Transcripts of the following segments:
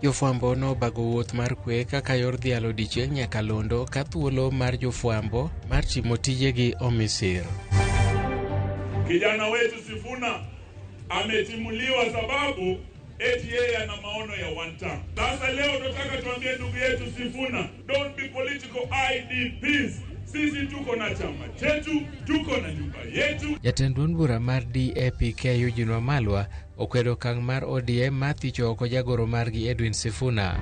Jofwambo nobago wuoth mar kwe kaka yor dhialo odiechieng nyakalondo ka thuolo mar jofwambo mar timo tijegi omi sir. Kijana wetu Sifuna ametimuliwa sababu eti yeye ana maono ya one term. Sasa leo tunataka tuambie ndugu yetu Sifuna, don't be political IDPs. Sisi tuko na chama chetu, tuko na nyumba yetu. Jatend duond bura mar DAPK Eugene Wamalwa okwedo okang' mar ODM mar thicho oko jagoro margi Edwin Sifuna.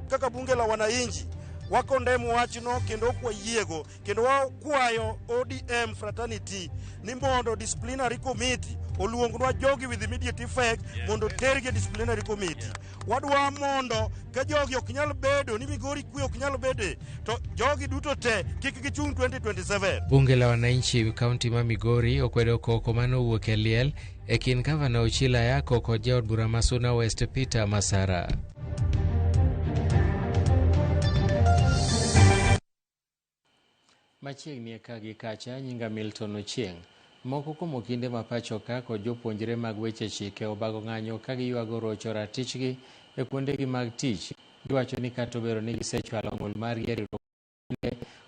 Kaka bunge la wananchi wakondemu wachno kendo ok wayiego kendo wakwayo ODM fraternity ni mondo disciplinary committee oluongnwa jogi with immediate effect mondo tergi e disciplinary committee. Wadwa mondo ka jogi ok nyal bedo ni Migori kwe ok nyal bede to jogi duto te kik gichung' 2027. Bunge la wananchi kaunti ma Migori okwedo koko manowuok e liel e kind gavana Ochilo Ayako kod jaod bura ma Suna West Peter Masara. Machiegni ka gi kacha nyinga Milton Ochieng'. Moko kuom okinde ma pacho ka kod jopuonjre mag weche chike obago ng'anyo ka giywago rocho ratichgi e kuondegi mag tich. Giwacho ni kata obedo ni gisechwalo ng'ul margi e riwruok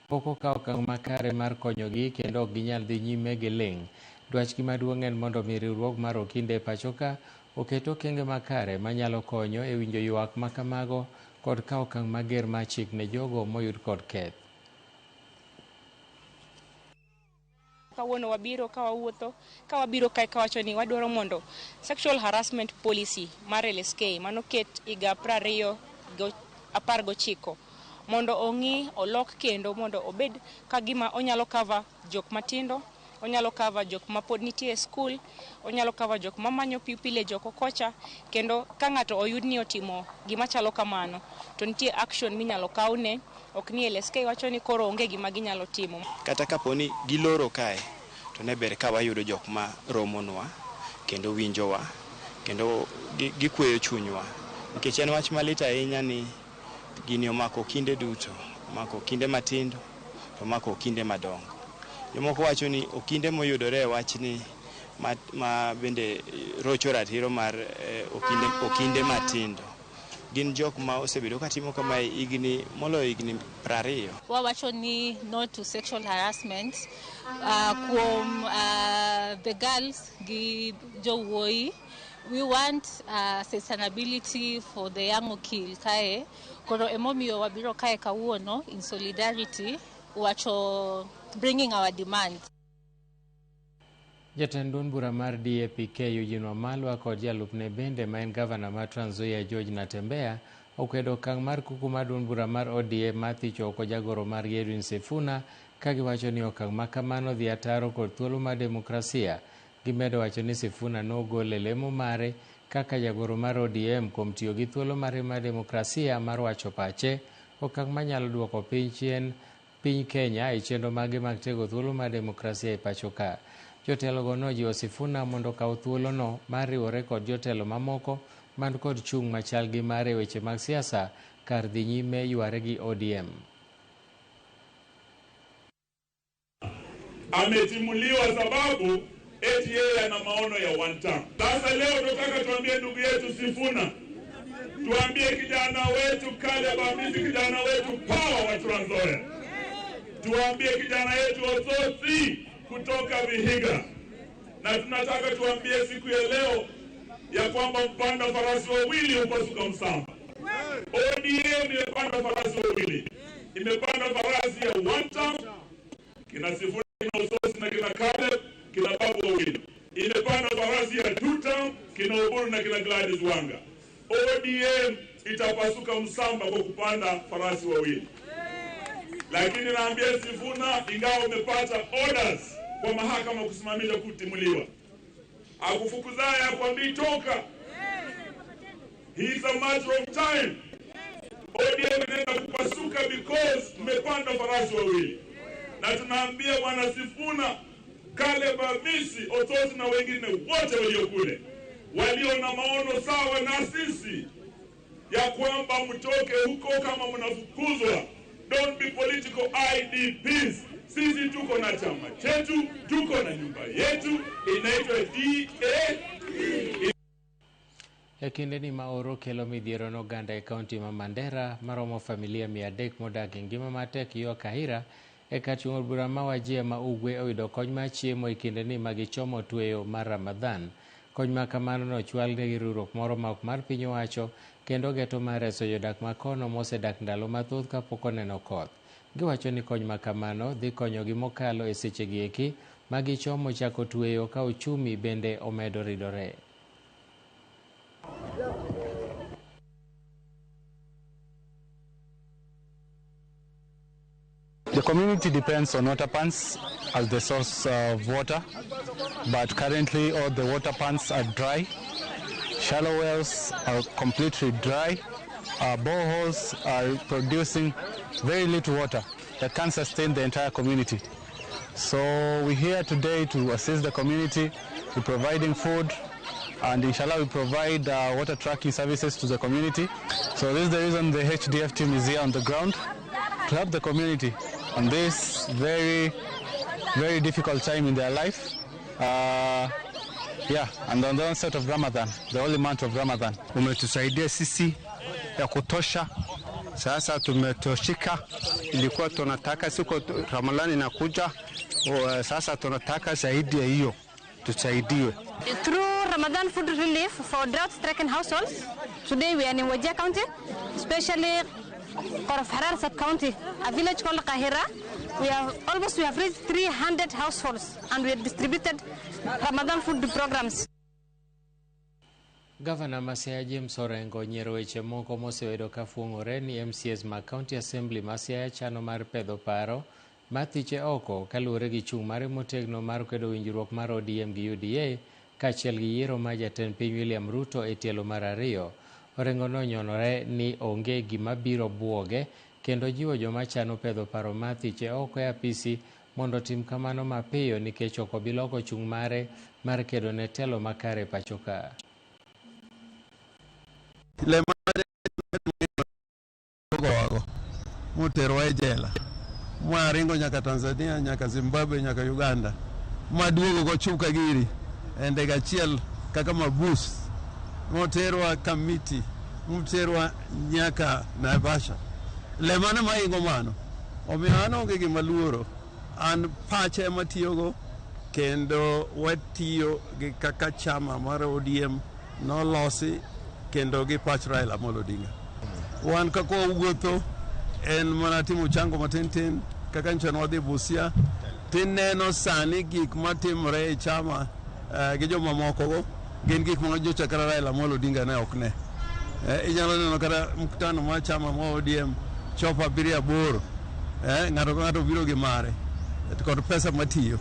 pok okawo okang' makare mar konyogi kendo ok ginyal dhi nyime gi ling'. Dwachgi maduong' en mondo mi riwruok mar okinde e pacho ka oket okenge makare manyalo konyo e winjo ywak ma kamago kod kawo okang' mager mar chik ne jogo moyud kod keth. Kawuono wabiro ka wawuotho ka wabiro kae kawacho ni wadwaro mondo sexual harassment policy mar LSK manoket higa 2019 mondo ong'i olok kendo mondo obed ka gima onyalo cover jok matindo, onyalo cover jok ma pod nitie e school, onyalo cover jok mamanyo pupilage oko kocha, kendo ka ng'ato oyud ni otimo gima chalo kamano to nitie action minyalo kawne, ok ni LSK wacho ni koro onge gima ginyalo timo. Kata kapo ni giloro kae to ne ber ka wayudo jok ma romonwa kendo winjowa kendo gikweyo chunywa, nikech en wach malit ahinya ni gini omako okinde duto, omako okinde matindo to omako okinde madongo. Jomoko wacho ni okinde moyudore e wachni ma bende rocho ratiro mar okinde matindo gin jok ma osebedo katimo kamae higni moloyo higni 20. Wawacho ni no to sexual harassment kuom the girls gi jowuoyi. We want sustainability for the young okil kae. Koro emomiyo wabiro kae kawuono in solidarity wacho bringing our demands. Jatend duond bura mar DAPK Eugene Wamalwa kod jalupne bende ma en gavana mar Trans Nzoia George Natembeya okwedo okang' mar kuku mar duond bura mar ODM mar thicho oko jagoro margi Edwin Sifuna ka giwacho ni okang' ma kamano dhi ataro kod thuolo mar demokrasia. Gimedo wacho ni Sifuna nogol e lemo mare kaka jagoro mar ODM kuom tiyo gi thuolo mare mar demokrasia mar wacho pache, okang' manyalo duoko piny chien piny Kenya e chenro mage mag tego thuolo mar demokrasia e pacho ka. Jotelogo nojiwo Sifuna mondo okaw thuolono mar riwore kod jotelo mamoko man kod chung' machal gi mare e weche mag siasa kar dhi nyime yware gi ODM. Ametimuliwa sababu eti yeye ana maono ya one term. Sasa leo tunataka tuambie ndugu yetu Sifuna, tuambie kijana wetu Caleb Amisi, kijana wetu Power wa Trans Nzoia, tuambie kijana yetu Osotsi kutoka Vihiga, na tunataka tuambie siku ya leo ya kwamba mpanda farasi wawili hupasuka msamba. ODM imepanda farasi wawili, imepanda farasi ya one term, kina Sifuna, kina Osotsi na kina Caleb, kina Babu wawili. Imepanda farasi ya two term, kina Oburu na kina Gladys Wanga. ODM itapasuka msamba kwa kupanda farasi wawili. Lakini naambia Sifuna, ingawa umepata orders kwa mahakama kusimamisha kutimuliwa, akufukuzaye akwambii toka. It's a matter of time. ODM inaenda kupasuka because mmepanda farasi wawili. Na tunaambia bwana Sifuna, Caleb Amisi, Osotsi na wengine wote walio kule walio na maono sawa na sisi ya kwamba mtoke huko kama mnafukuzwa. Don't be political IDPs. Sisi tuko na chama chetu, tuko na nyumba yetu inaitwa DA. E kindeni ma oro kelo midhiero ne oganda e kaunti ma Mandera maromo familia 300 modak e ngima matek yo Kahira e kar chung' od bura ma Wajir ma Ugwe oyudo kony mar chiemo e kindeni ma gichomo tweyo mar Ramadhan. Kony ma kamano nochwal negi riwruok moro ma ok mar piny owacho kendo geto mar reso jodak ma kono mosedak ndalo mathoth kapok oneno koth. Giwacho ni kony ma kamano dhi konyogi mokalo e sechegi eki ma gichomo chako tweyo ka uchumi bende omedo ridore. The community depends on water pans as the source of water, but currently all the water pans are dry. Shallow wells are completely dry. Our boreholes are producing very little water that can sustain the entire community. So we're here today to assist the community. We're providing food, and inshallah we provide water tracking services to the community. So this is the reason the HDF team is here on the ground, to help the community on this very, very difficult time in their life. And on the onset of Ramadan, the holy month of Ramadan. Umetusaidia sisi ya kutosha. Sasa tumetoshika. Ilikuwa tunataka siku Ramadhani inakuja, sasa tunataka zaidi ya hiyo tusaidiwe. Through Ramadan food relief for drought-stricken households, today we are in Wajir County, especially Korof Harar sub-county, a village called Kahira. We have reached 300 households and we have distributed Ramadan food programs. Gavana ma Siaya James Orengo onyiero weche moko mosebedo ka fuong'ore ni MCAs mag County Assembly ma Siaya chano mar pedho paro mar thiche oko kaluwore gi chung' mare motegno mar kwedo winjruok mar ODM gi UDA kaachiel gi yiero mar jatend piny William Ruto e tielo mar ariyo. Orengo nonyonore ni onge gima biro buoge kendo jiwo joma chano pedho paro mar thiche oko e apisi mondo otim kamano mapiyo nikech ok obi loko chung' mare mar kedo ne telo makare pacho ka. Moterwa e jela, mwaringo nyaka Tanzania, nyaka Zimbabwe, nyaka Uganda, maduogo gochuka giri e ndege achiel kaka mabus, moterwa Kamiti, moterwa nyaka Naivasha. Le mane maingo mano, omiyo an onge gima luoro, an pacha ema tiyogo kendo watiyo gi kaka chama mar ODM nolosi kendo gi pach Raila Amolo Odinga. Wan kaka wawuotho en mana timo chango matin tin kaka nyocha wadhi Busia tineno sani gik matimore e chama gi joma mokogo gin gik ma nyocha kata Raila Amolo Odinga ne ok ne. Inyalo neno kata mkutano mar chama mar ODM chopo 78, ng'ato ka ng'ato biro gi mare kod pesa matiyo.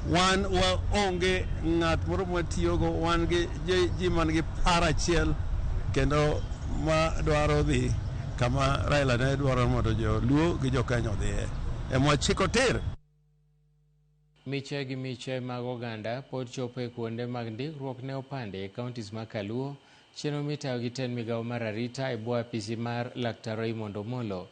Wan waonge ng'at moro matiyogo, wan gi ji man gi paro achiel kendo ma dwaro dhi kama Raila ne dwaro mondo joluo gi jokenya odhiye. Ema chiko tir. Miche gi miche mag oganda pod chopo e kuonde mag ndikruok ne opande e counties ma Kaluo, chenro mitayo gi tend migawo mar arita e bwo apisi mar Laktar Raymond Omolo.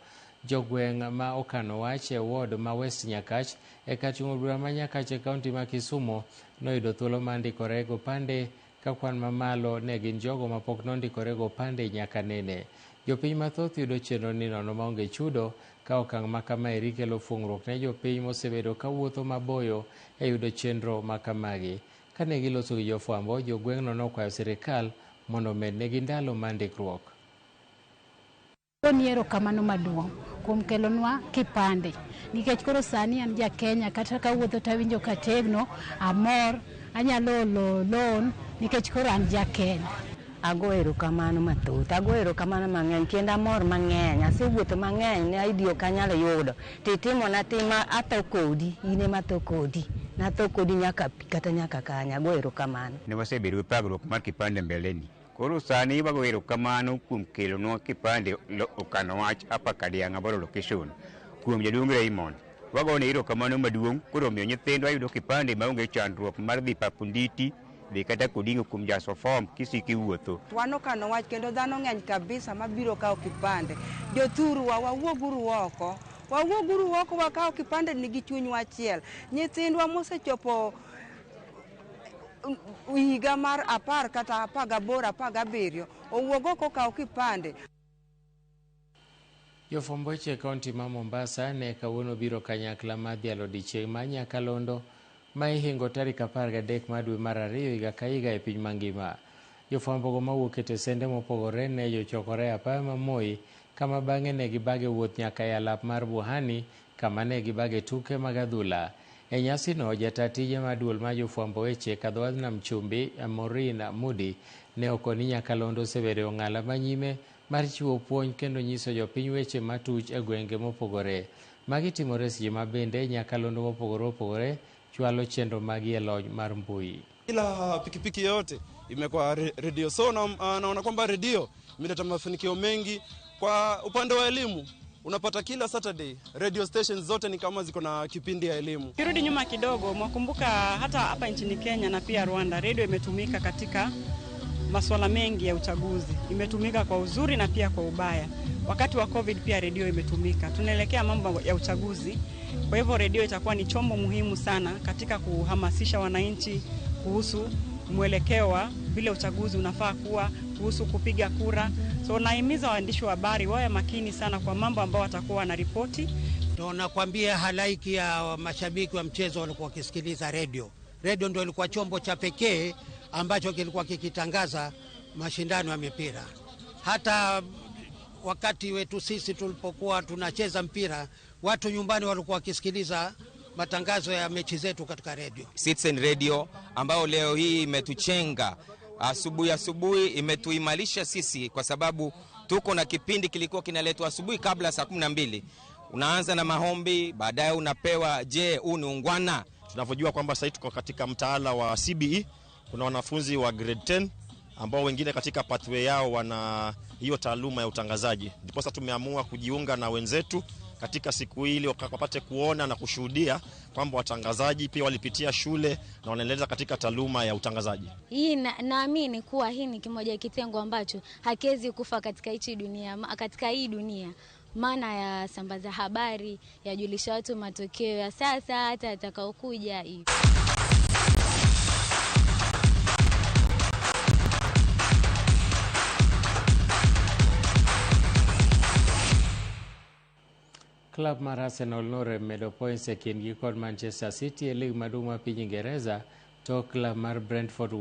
Jogweng' ma okano wach e ward ma West Nyakach e kar chung' od bura ma Nyakach e kaunti ma Kisumu noyudo thuolo mar ndikore gopande ka kwan mamalo ne gin jogo mapok nondikore gopande nyaka nene. Jopiny mathoth yudo chenro ni nono maonge chudo ka okang' ma kamaeri kelo fuong'ruok ne jopiny mosebedo kawuotho maboyo e yudo chenro ma kamagi. Kane giloso gi jofwambo, jogweng'no nokwayo sirikal mondo omednegi ndalo mar ndikruok. Ni erokamano maduong' kuom kelonwa kipande nikech koro sani an ja Kenya kata kawuotho tawinjo kategno, amor, anyalo olo loan nikech koro an ja Kenya. Ago erokamano mathoth, ago erokamano mang'eny kendo amor mang'eny. Asewuotho mang'eny ne ID ok anyal yudo. Titimona tim atho kodi, in ema atho kodi. Natho kodi nyaka pi kata nyaka kanye, ago erokamano. Ne wasebedo gi pogruok mar kipande mbeleni. Koro sani wago erokamano kuom kelonwa kipande okano wach apa Kadiang' Aboro location kuom jaduong' Raymond. Wagone erokamano maduong' koro omiyo nyithindwa yudo kipande maonge chandruok mar dhi Papunditi, dhi kata Kodingo kuom jaso form kisiko iwuotho. Wan okano wach kendo dhano ng'eny kabisa mabiro kawo kipande. Jothurwa wawuoguru oko, wawuoguru oko wakaw kipande nigi chunywa achiel. Nyithindwa mosechopo higa mar 10 kata 18, 17 owuog oko okaw kipande. Jofwamb weche e kaunti ma Mombasa ne kawuono biro kanyakla mar dhialo odiechieng' mar nyakalondo ma ihingo tarik 13 mar dwe mar 2 higa ka higa e piny mangima. Jofwambogo mawuok e tesende mopogore ne jochokore e apaya ma Moi kama bang'e ne gibage wuoth nyaka e alap mar Buhani kama ne gibage tuke mag adhula. E nyasino, jata tije mar duol mar jofwambo weche kadho nam chumbi Maureen Moody ne okoni nyakalondo osebedo e ong'ala manyime mar chiwo puonj kendo nyiso jopiny weche matuch e gwenge mopogore. Magi timore seche ma bende nyakalondo mopogore opogore chwalo chenro magi e lony mar mbui. Kila pikipiki yote imekuwa redio, so naona kwamba redio imeleta mafanikio mengi kwa upande wa elimu. Unapata kila Saturday radio stations zote ni kama ziko na kipindi ya elimu. Kirudi nyuma kidogo, mwakumbuka hata hapa nchini Kenya na pia Rwanda, redio imetumika katika masuala mengi ya uchaguzi. Imetumika kwa uzuri na pia kwa ubaya. Wakati wa COVID pia redio imetumika. Tunaelekea mambo ya uchaguzi. Kwa hivyo redio itakuwa ni chombo muhimu sana katika kuhamasisha wananchi kuhusu mwelekeo wa vile uchaguzi unafaa kuwa, kuhusu kupiga kura. So nahimiza waandishi wa habari wawe makini sana kwa mambo ambao watakuwa wanaripoti. Ndio nakwambia halaiki ya mashabiki wa mchezo walikuwa wakisikiliza redio. Redio ndio ilikuwa chombo cha pekee ambacho kilikuwa kikitangaza mashindano ya mipira. Hata wakati wetu sisi tulipokuwa tunacheza mpira, watu nyumbani walikuwa wakisikiliza matangazo ya mechi zetu katika redio. Citizen Radio ambayo leo hii imetuchenga asubuhi asubuhi, imetuimarisha sisi kwa sababu tuko na kipindi kilikuwa kinaletwa asubuhi kabla saa 12. Unaanza na maombi, baadaye unapewa je, huu ni ungwana? Tunavyojua kwamba sasa tuko katika mtaala wa CBE, kuna wanafunzi wa grade 10 ambao wengine katika pathway yao wana hiyo taaluma ya utangazaji. Ndipo sasa tumeamua kujiunga na wenzetu katika siku hii ili wapate kuona na kushuhudia kwamba watangazaji pia walipitia shule na wanaendeleza katika taaluma ya utangazaji. Hii naamini kuwa hii ni kimoja kitengo ambacho hakiwezi kufa katika hichi dunia, katika hii dunia. Maana ya sambaza habari, yajulisha watu matokeo ya sasa hata yatakayokuja. Club mar Arsenal noremedo points e kindgi kod Manchester City e lig maduong' mar piny Ingeresa tok club mar Brentford